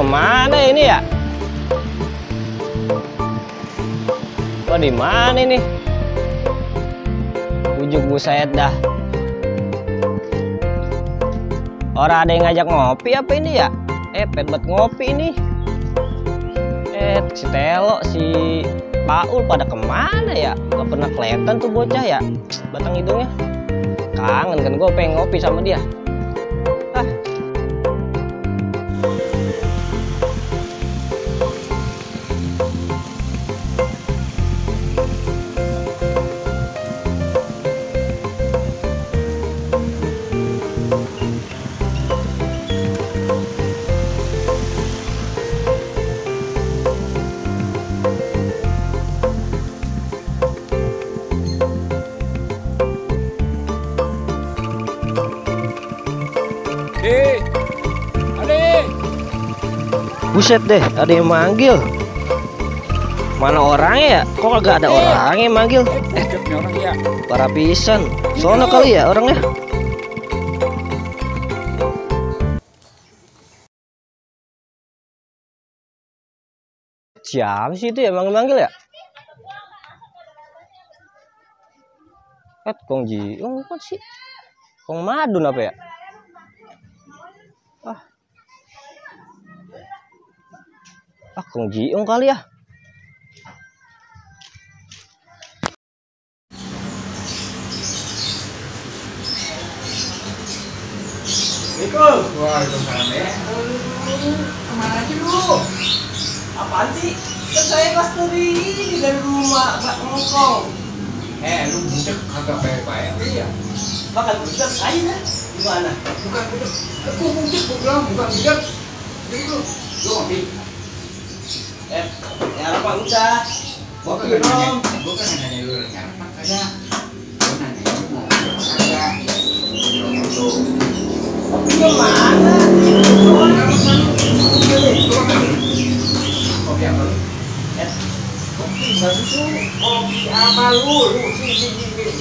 kemana ini ya? Kok di mana ini? Bujuk buset dah. Orang ada yang ngajak ngopi apa ini ya? Pet buat ngopi ini. Si Telo, si Paul pada kemana ya? Gak pernah kelihatan tuh bocah ya. Batang hidungnya. Kangen kan gue pengen ngopi sama dia. Buset deh, ada yang manggil. Mana orangnya ya? Kok gak ada orangnya yang manggil? Para pisan. Sono kali ya orangnya. Siapa sih itu ya manggil ya? Kong Jiung apa sih? Kong Madun apa ya? Kong Jiung kali ya. Assalamualaikum. Waalaikumsalam ya. Kemana aja lu? Apaan sih? Kan saya kelas dari rumah, gak ngongkong. Lu budak kagak baik-baik ya? Makan budak aja kan? Gimana? Bukan budak. Aku budak, gue bilang bukan budak. Jadi lu ngopi. Apa udah? Ngopi dong. Gue kan nanya lu nyarapan kagak. Gue nanya lu mau kagak. Kopi mana? Kopi apa lu? Kopi basu. Kopi apa lu? Sini.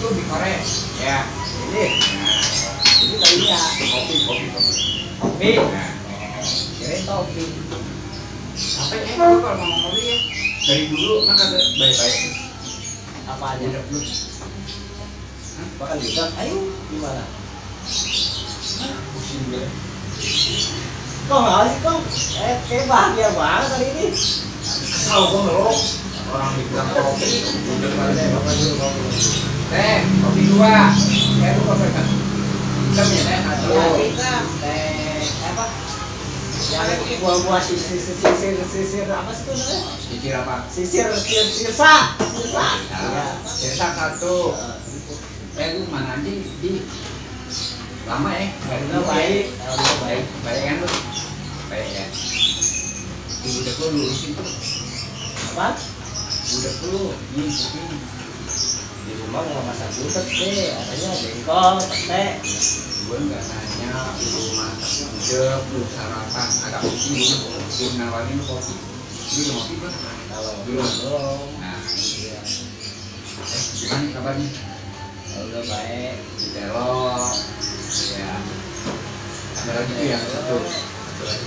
Lu di korek. Ya. Ini. Ini tadi ya. Kopi. Kopi. Kirain kopi. Apa ya? Lu kalau mau kopi ya? Dari dulu mah kagak baik-baik. Apa aja? Lu. Makan juga. Ayo, gimana? Pusing gue. Kok nggak sih Kong? Kayak bahagia banget hari ini. Kesal gue ngelok. Orang dibilang kopi. Udah pada apa dulu kopi. Kopi 2. Lu kopi kan? Kita punya teh atau? Ya kita teh apa? Yang buah-buah sisir apa sih itu namanya? Sisir apa? Sirsa. Ya. Sirsa 1. Lu mana aja di lama ya? Udah baik kan lu? Baik ya? Udah lu lurusin tuh. Apa? Udah lu, ini kuping. Di rumah mau masak gudeg deh, adanya jengkol, pete. Gue nggak nanya lu masak gudeg, lu sarapan, agak pusing lu nawarin lu kopi. Ini lu ngopi kan? Kalau belum. Nah, iya. Gimana kabarnya? Udah baik, di telok. Ya, ada lagi tuh yang satu lagi.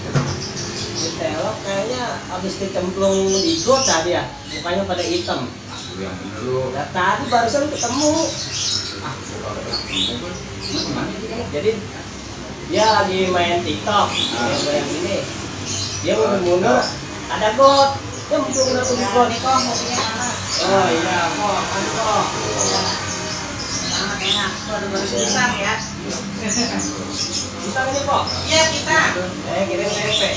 Si Telok kayaknya habis dicemplung di got tadi ya, mukanya pada hitam. Yang bener lu. Nah, tadi barusan ketemu. Jadi dia lagi main TikTok, yang ini. Dia mundur, ada got. Dia mundur di got. Oh iya, kok. Enak, baru pisang ya. Pisang ini kok? Iya pisang. Kirim tempe.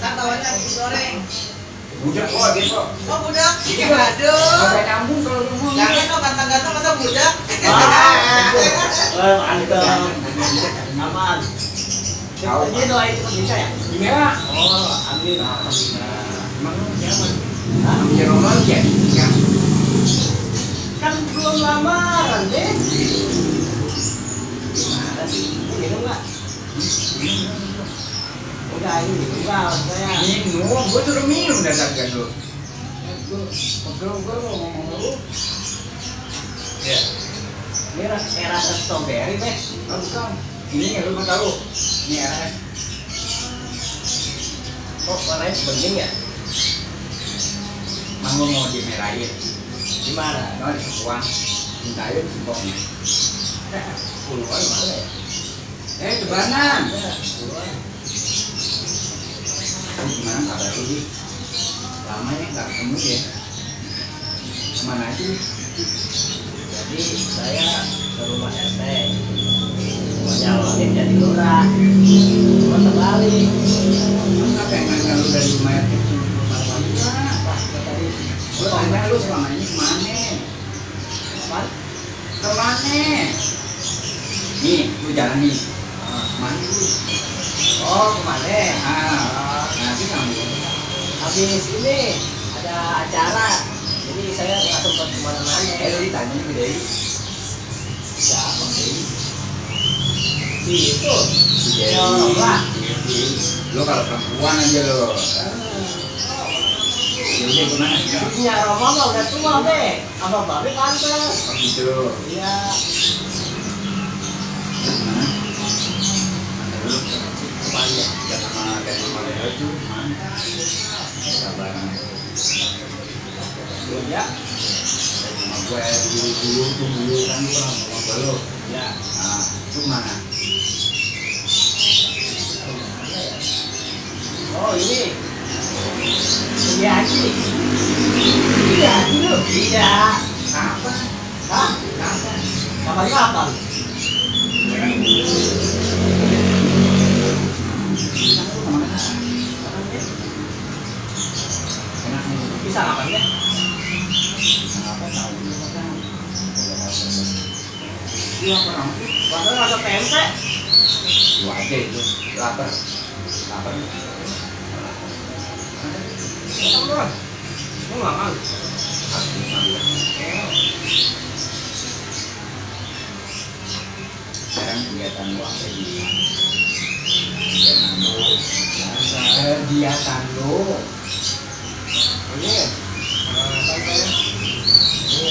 Kan tawannya digoreng. Budak kok dia kok. Oh budak? Aduh. Sampai nyambung kalau lu ngomong. Jangan dong ganteng-ganteng masa budak. Mantap. Aman. Jadi doain cepat bisa ya? Iya. Oh, amin. Emang lu siapa? Namanya Ronald ya? Kan belum lamaran deh. Gimana sih? Minum nggak? Udah ini tinggal saya. Minum, gue suruh minum dadakan lu. Gue mau ngomong lu. Ya. Ini rasa strawberry deh. Bukan. Ini nggak lu mau tahu? Ini RS. Kok warnanya bening ya? Manggung mau dimerahin. Di mana? Nah, di Puluhan. Minta air sempoknya. Puluhan mana ya? Cebanan. Puluhan. Gimana kabar lu, Di? Lama ya nggak ketemu ya? Kemana aja? Jadi saya ke rumah RT. Mau nyalonin jadi lurah. Cuma terbalik. Masa pengen kalau dari rumah RT ke rumah wanita? Tadi Gue tanya lu selama ini kemana? apaan? Kemana? Nih, lu jalan nih. Kemana lu? Oh, kemana? Nanti sambung. Habis ini ada acara. Jadi saya nggak sempat kemana-mana. Lu ditanya ke Dewi. Siapa sih? Si itu. Si Dewi. Oh, lah. Lu kalau perempuan aja lo. Jadi gimana? Punya Roma mah udah tua deh. Apa babe pantas? Oh gitu. Iya. Gimana? Lu Kemana? jangan sama dari rumah Leo itu mana? Sabaran. Ya. Dari rumah gue dulu kan lu orang rumah gue lo. Ya. Nah, itu mana? Oh ini. Ini Haji. Iya Haji lu. Iya. Kapan? Hah? Kapan? Kapan-kapan? Bisa kapan ya? Iya pernah. Padahal rasa tempe. Lu aja itu. Lapar. Lapar. Apa? Lu makan? Sekarang kegiatan lu apa ini? Kegiatan lu. Kegiatan lu. Ini. Tempe. Ini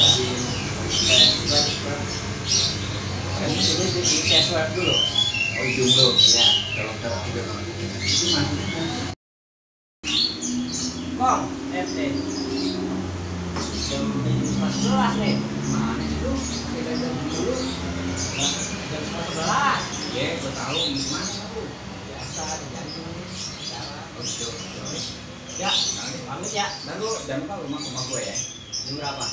lagi di sini di tes web dulu. Oh hidung lu. Ya. Kalau juga itu masuknya. Kong, FT. Jam 11 nih. Mana sih lu? Kita jam dulu. Jam 11. Ya, gua tahu gimana lu. Biasa di jantung. Bicara. Oh gitu. Ya, pamit ya. Dan lu jangan lupa rumah gue ya. Jam berapa?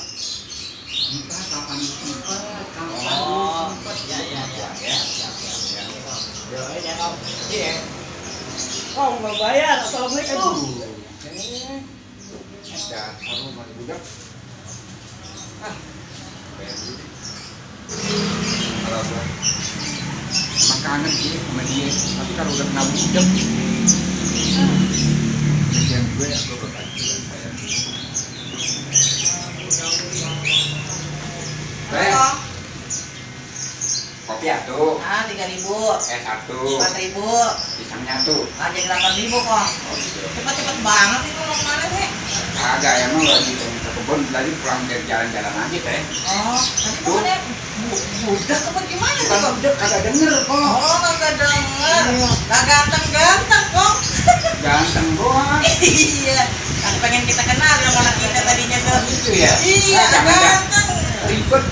Entah kapan lu sempet, kapan lu Oh, sempet. ya ya ya. Ya. Siap siap siap. Doain ya Kong. Iya. Kong mau bayar. Assalamualaikum. Dasar lu masih budak. Bayar dulu deh. Kalau gua emang kangen sih sama dia, tapi kalau udah kena budak yang gue ya gue bakal bilang bayar dulu. Kopi atuh. Ah, 3.000, Satu. 4.000, Pisangnya tuh. ah jadi 8.000 kok. Oh gitu. Cepet-cepet banget sih mau kemana sih? Agak emang lagi ke kebun lagi pulang dari jalan-jalan aja teh. Oh, nanti kemana? Budak apa gimana sih Bukan kok? budak kagak denger kok. Oh, kagak denger. Gak ganteng-ganteng kok. Ganteng doang. Iya, kan pengen kita kenal sama anak kita tadinya tuh. Gitu ya. Iya, Jangan dah. ganteng. Ribet.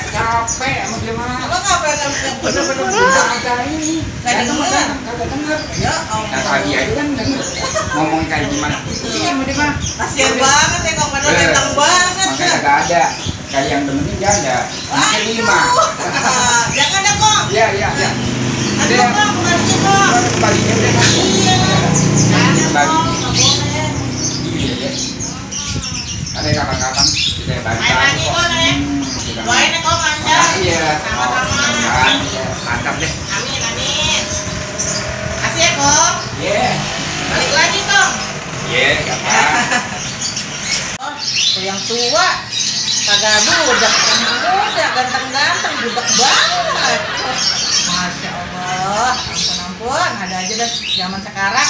Capek sama dia mah. Lo ngapain yang Bener-bener budak kagak ini. Gak denger. Kagak denger. Ya Nah tadi Allah. aja kan denger ngomong kayak gimana. Iya sama dia mah. Kasian banget ya kok, padahal ganteng banget. Makanya kagak ada. Kayak yang demenin dia ada. Mungkin 5. Jangan deh kok. Iya iya iya. Aduh kok, makasih kok. Baliknya udah masuk. Iya. Jangan Bagi. kok, nggak boleh. Iya ya. Ada kapan-kapan kita bagi. Main lagi kok, Nek. Doain ya kok lancar. Iya. Sama-sama. Mantap deh. Amin, amin. Kasih ya kok. Iya. Balik lagi kok. Iya, enggak apa. Oh, tuh yang tua. Kagak budak, yang muda, ganteng-ganteng, budak banget. Masya Allah, ampun, ampun, ada aja deh zaman sekarang.